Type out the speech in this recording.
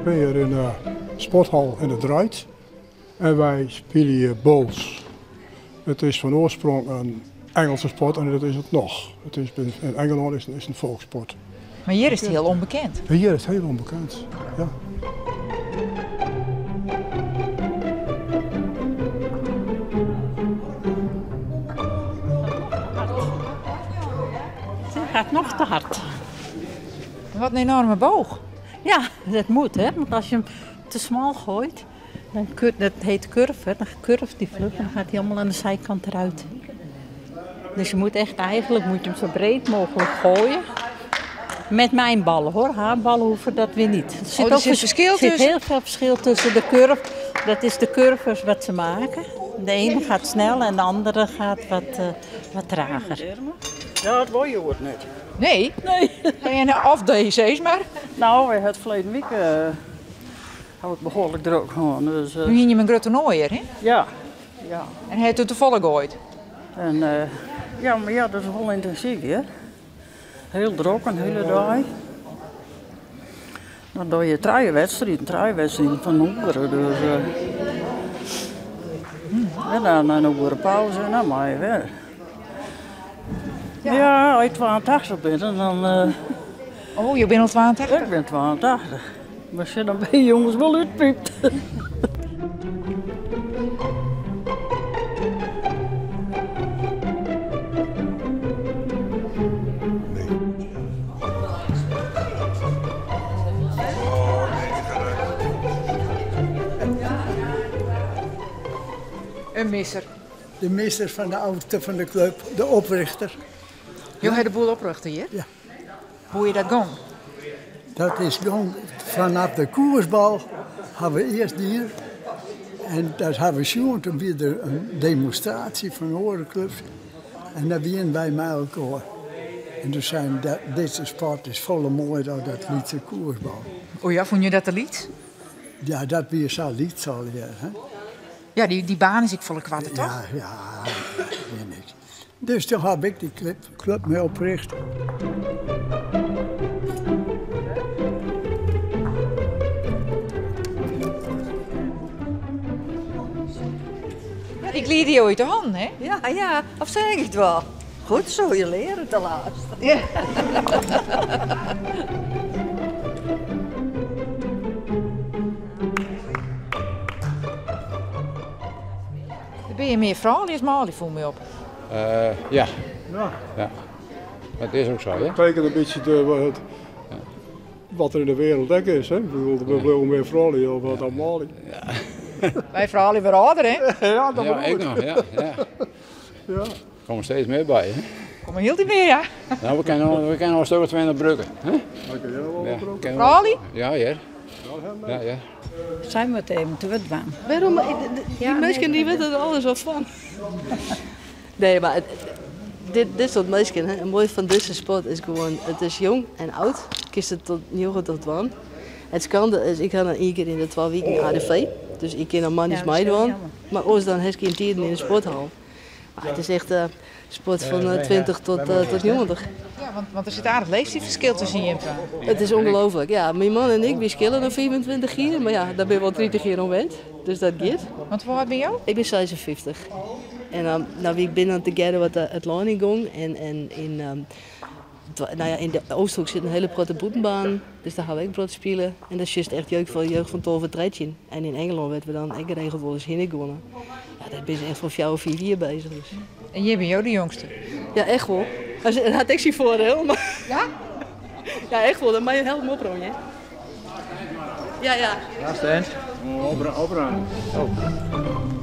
Wy binne hjir yn de sporthal yn de Drait en wy spylje bowls. It is fan oarsprong in Engelse sport en dat is it noch. It is yn Engelân is it in folkssport. Mar hjir is it hiel ûnbekend. Hjir is it hiel ûnbekend, ja. Het gaat nog te hard. Wat in enoarme boog. Ja, dat moet hè. Want als je hem te smal gooit, dan dat heet curve, dan curft die vlug en dan gaat hij allemaal aan de zijkant eruit. Dus je moet echt eigenlijk moet je hem zo breed mogelijk gooien. Met mijn ballen hoor. Haar ballen hoeven dat weer niet. Er zit Oh, er ook zit verschil er zit tussen? heel veel verschil tussen de curve. Dat is de curves wat ze maken. De ene gaat snel en de andere gaat wat trager. Ja, dat wil je ook net. Nee? Nee. En of deze maar. Nou, we het verleden week had het behoorlijk druk gehad. Dus, Nu ging je met een grote toernooi, hè? Ja. Ja. En hij heeft het te volle gegooid. En, ja, maar ja, dat is wel intensief, hè? Heel druk, een hele dag. Dan doe je drie wedstrijden van onderen. Dus, en dan een uur pauze en dan mag je weer. Ja, ja, als je 82 bent, dan... Oh, je bent al 82? Ik ben 82. Maar zit dan ben je jongens wel uitpiept. Een misser. De misser van de oudste van de club, de oprichter. Je hebt de boel oprichten hier? Ja. Hoe je dat gong? Dat is gong vanaf de koersbal hebben we eerst hier. En dat hebben we zien, toen weer er een demonstratie van horenclubs. En daar wienen wij met elkaar. En toen zeiden dat deze sport is volle mooi dan dat liedse koersbal. Oh ja, vond je dat een lied? Ja, dat weer zo lied zal ja, hè? Ja, die baan is ik volle kwaad, toch? Ja, ja, weet niks. Dus toen heb ik die club mee opgericht. Ja, die glieden je uit de hand, hè? Ja, ja, of zeg ik het wel? Goed zo, je leert het de laatste. Ja. Ben je meer vrouw als Mali, voel me op? Ja. Ja. Ja. Dat is ook zo, hè? Dat betekent een beetje wat er in de wereld ook is, hè? Ik bedoel, we blijven meer vrouwen of wat dan Mali. Ja. Wij vrouwen weer ouder, hè? Ja, dat Ja, bedoel ik ik. nog, ja, ja. Ja. Er komen steeds meer bij, hè? Komen heel die meer, ja. Nou, we kunnen nog een stuk of 20 bruggen, hè? Dan kun je wel Ja, wat bruggen. kunnen we Vrouwen? Ja, ja. Ja, ja. Zij moet even te wat doen. Waarom? Die Ja, mensen nee, die weten er alles al van. Nee, maar dit soort mensen, hè, het mooie van deze sport is gewoon, het is jong en oud. Kies het tot 9 tot 12. Het schande is, ik ga dan 1 keer in de 12 weken ADV. Dus ik kan dan maar niet Ja, dat is heel meedoen. jammer. Maar oost dan heb ik geen tijd in de sporthal. Maar het is echt sport van 20 tot 90. Ja, want er zit aardig leeftijdsverschil tussen je en pa. Het is ongelooflijk. Ja, mijn man en ik, we schillen nog 24 jaar. Maar ja, daar ben ik wel 30 jaar om wend. Dus dat gaat. Want hoe oud ben jij? Ik ben 56. En nou, ik ben aan het together wat de het learning gong. En in de Oosthoek zit een hele grote boetenbaan. Dus daar gaan we ook brood spelen. En dat is juist echt jeugd van 12 en 13. En in Engeland werden we dan ook geregeld wel eens heen gewonnen. Ja, daar ben je echt van 4 of 4 bezig. Dus. En jij bent jou de jongste? Ja, echt wel. Dat had ik zien voordeel. Maar... Ja? Ja, echt wel. Dan mag je helpen opruimen, hè? Ja, ja. Ja, Stan. Opruimen. Oh.